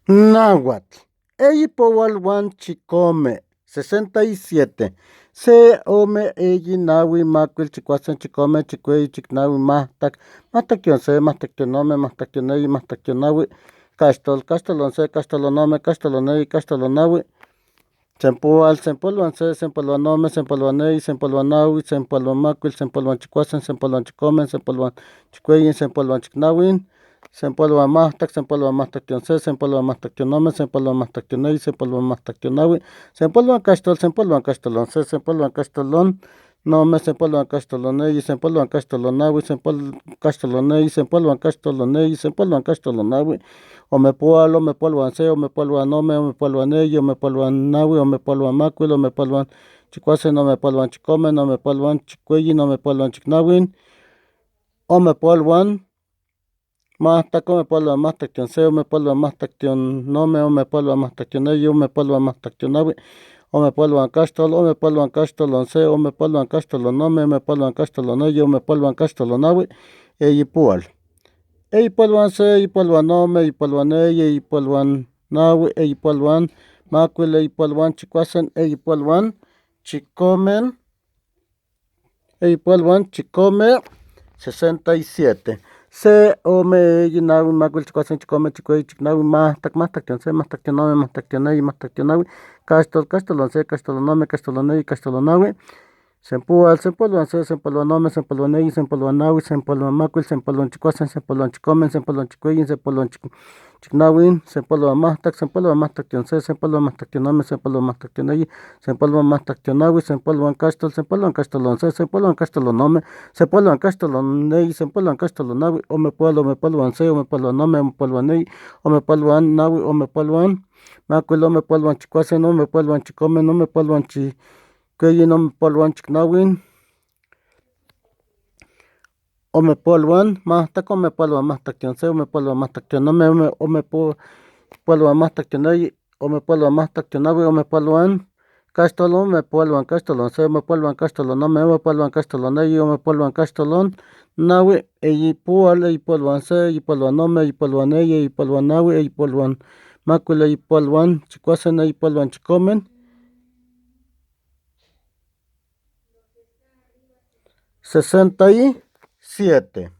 Nahuatl. Eyi pohual huan chicome. 67. Se, ome, eyi, nahui, macuil, chicuasen, chicome, chicueyi, chicnahui, mahtac, mahtac se, mahtac ome, mahtac eyi, mahtac nahui, caxtol, caxtol huan se, caxtol huan ome, caxtol huan eyi, caxtol huan nahui, sempoal, sempoal huan se, sempoal huan ome, sempoal huan eyi, sempoal huan nahui, sempoal huan macuil, sempoal huan chicuasen, sempoal huan chicome, sempoal huan chicueyi, sempoal huan chicnahui, sempoal huan mahtac, sempoal huan mahtac se, sempoal huan mahtac ome, sempoal huan mahtac eyi, sempoal huan mahtac nahui, sempoal huan caxtol, sempoal huan caxtol huan se, sempoal huan caxtol huan ome, sempoal huan caxtol huan eyi, sempoal huan caxtol huan nahui, sempoal caxtol huan eyi, sempoal huan caxtol huan eyi, sempoal huan caxtol huan nahui, omepoal, omepoal huan se, omepoal huan ome, omepoal huan eyi, omepoal huan nahui, omepoal huan macuil, omepoal huan chicuasen, omepoal huan chicome, omepoal huan chicueyi, omepoal huan chicnahui, omepoal huan mahtac, omepoal huan mahtac se, omepoal huan mahtac ome, omepoal huan mahtac eyi, omepoal huan mahtac nahui, omepoal huan caxtol, omepoal huan caxtol huan se, omepoal huan caxtol huan ome, omepoal huan caxtol huan eyi, omepoal huan caxtol huan nahui, eyipoal. Eyipoal huan se, eyipoal huan ome, eyipoal huan eyi, eyipoal huan nahui, eyipoal huan macuil, eyipoal huan chicuasen, eyipoal huan chicome, eyipoal huan chicome, 67. Se, ome, eyi, nahui, macuil, chicuasen, chicome, chicueyi, chicnahui, mahtac, mahtac se, mahtac ome, mahtac eyi, mahtac nahui, caxtol, caxtol huan se, caxtol huan ome, caxtol huan eyi, caxtol huan nahui, sempoal, sempoal huan se, sempoal huan ome, sempoal huan eyi, sempoal huan nahui, sempoal huan macuil, sempoal huan chicuasen, sempoal huan chicome, sempoal huan chicueyi, sempoal huan chicnahui, sempoal huan mahtac, sempoal huan mahtac se, sempoal huan mahtac ome, sempoal huan mahtac eyi, sempoal huan mahtac nahui, sempoal huan caxtol, sempoal huan caxtol huan se, sempoal huan caxtol huan ome, sempoal huan caxtol huan eyi, sempoal huan caxtol huan nahui, omepoal, omepoal huan se, omepoal huan ome, omepoal huan eyi, omepoal huan nahui, omepoal huan macuil, omepoal huan chicuasen, omepoal huan chicome, omepoal huan chicueyi, omepoal huan chicnahui, omepoal huan mahtac, omepoal huan mahtac se, omepoal huan mahtac ome, omepoal huan mahtac eyi, omepoal huan mahtac nahui, omepoal huan caxtol, omepoal huan caxtol huan se, omepoal huan caxtol huan ome, omepoal huan caxtol huan eyi, omepoal huan caxtol huan nahui, eyipoal, eyipoal huan se, eyipoal huan ome, eyipoal huan eyi, eyipoal huan nahui, eyipoal huan macuil, eyipoal huan chicuasen, eyipoal huan chicome, 67.